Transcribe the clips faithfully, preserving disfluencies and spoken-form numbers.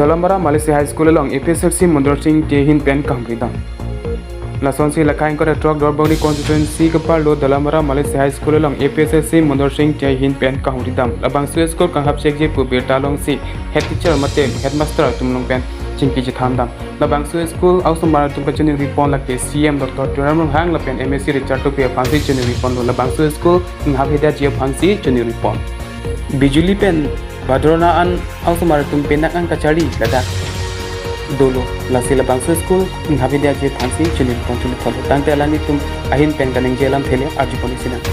Dolamara Malisi High School along A P S L C Mondor Singte ahin pen kahumri dam. Lasonsi Lakha ingkoi ra throk Duarbagori constituency keparlo Dolamara Malisi High School along A P S L C Mondor Singte ahin pen kahumri dam. Labangso school kanghap chekji pu birta longsi head teacher mate headmaster atum along pen chingki chethan dam. Labangso school a-osomar atum kachiningri pon lake C M Doctor Tuliram Ronghang lapen M A C Richard Tokbi aphansi chiningri ponlo. Labangso school kanghap hidetji aphansi chiningri pon. Bijuli pen badrona an a-osomar atum penang an kacharli ladak dolo. Lasi labangso school kanghap hidetji aphansi chiningri pon chuli tholo. Tangte alanglitum ahin pen kaningje alamthe le arju pon-ik sinang.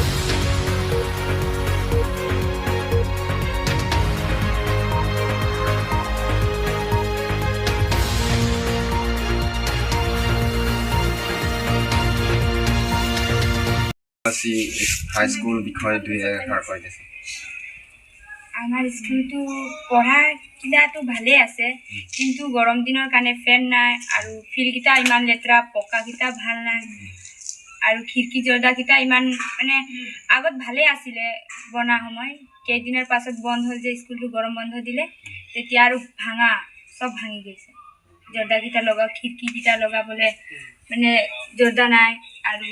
Malasi High School বিষয়ে দুই এষাৰ কৈ দেচোন। আমাৰ স্কুলটো পঢ়া কিনাটো ভালে আছে, কিন্তু গৰম দিনৰ কাৰণে ফেন নাই আৰু ফিল্ডকেইটা ইমান লেতেৰা, পকাকেইটা ভাল নাই আৰু খিৰিকী দৰ্জাকেইটা ইমান, মানে, আগত ভালে আছিলে বনা সময়, কেইদিনৰ পাছত বন্ধ হ'ল যে স্কুলটো গৰম বন্ধ দিলে, তেতিয়া আৰু ভাঙা, চব ভাঙি গৈছে। দৰ্জাকেইটা লগা, খিৰিকীকেইটা লগাবলে মানে দৰ্জা নাই আৰু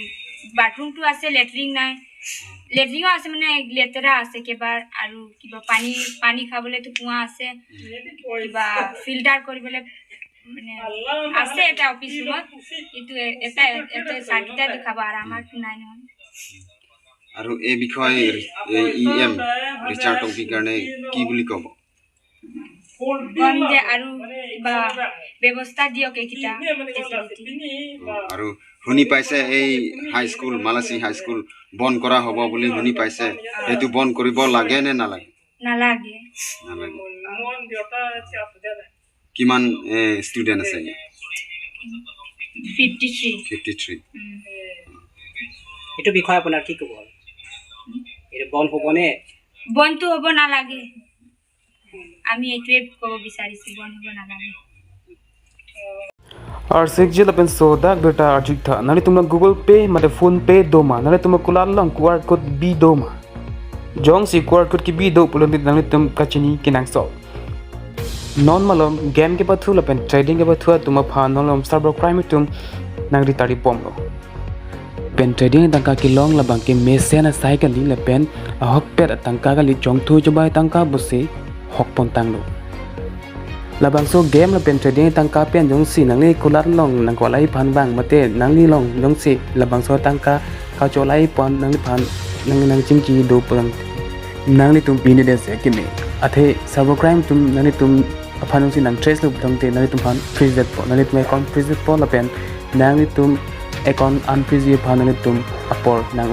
বাথৰুমটো আছে, লেট্ৰিন নাই। লেট্ৰিনো আছে, মানে, লেতেৰা আছে একেবাৰে আৰু কিবা পানী, পানী খাবলেতো কুঁৱা আছে, কিবা ফিল্টাৰ কৰিবলে, মানে, আছে এটা অফিচ ৰুমত, কিন্তু এ-, এটা, এটা ছাৰকেইটা দেখাব আৰু আমাৰতো নাই নহয়। আৰু এই বিষয়ে ই এম ৰিচাৰ্ড টকবিৰ কাৰণে কি বুলি ক'ব? কম যে আৰু কিবা ব্যৱস্থা দিয়ক এইকেইটা ফেচিলিটি। অ, আৰু শুনি পাইছে এই হাইস্কুল, মালাচি হাইস্কুল বন্ধ কৰা হ'ব বুলি শুনি পাইছে। এইটো বন্ধ কৰিব লাগে নে নালাগে? নালাগে। নালাগে। কিমান, এ, ষ্টুডেণ্ট আছে ইয়াত? Fifty three. Fifty three. উম। এইটো বিষয়ে আপোনাৰ কি ক'ব? এইটো বন্ধ হ'বনে? বন্ধটো হ'ব নালাগে। আমি এইটোৱে ক'ব বিচাৰিছো, বন্ধ হ'ব নালাগে। Arsik jil lapen sodak birta arjuktha, nanglitum along Google Pay mate PhonePe doma, nanglitum akulat along Q R code bi doma. Jongsi Q R code kebi do pulote nanglitum kachini kenangsot. Non malom game kepathu lapen trading kepathu atum aphan non malom cyber crime atum nangri tari bomlo. Pen trading tangka kelong labang ke mesen asai kali lapen ahokpet atangka kali, chongthu chobai tangka pusi hok pon tanglo. Labangso game lapen trading tangka pen jongsi nangli kulat along nangkolai aphan bang mate nangli along jongsi labangso tangka kacholai pon nangliphan nang nangchingki do pulang nanglitum pini dese keme. Athe cyber crime atum nanglitum aphan jongsi nang trace lo pulote nanglitum aphan freeze detpo, nanglitum account freeze detpo lapen nanglitum account unfreeze aphan nanglitum apor nang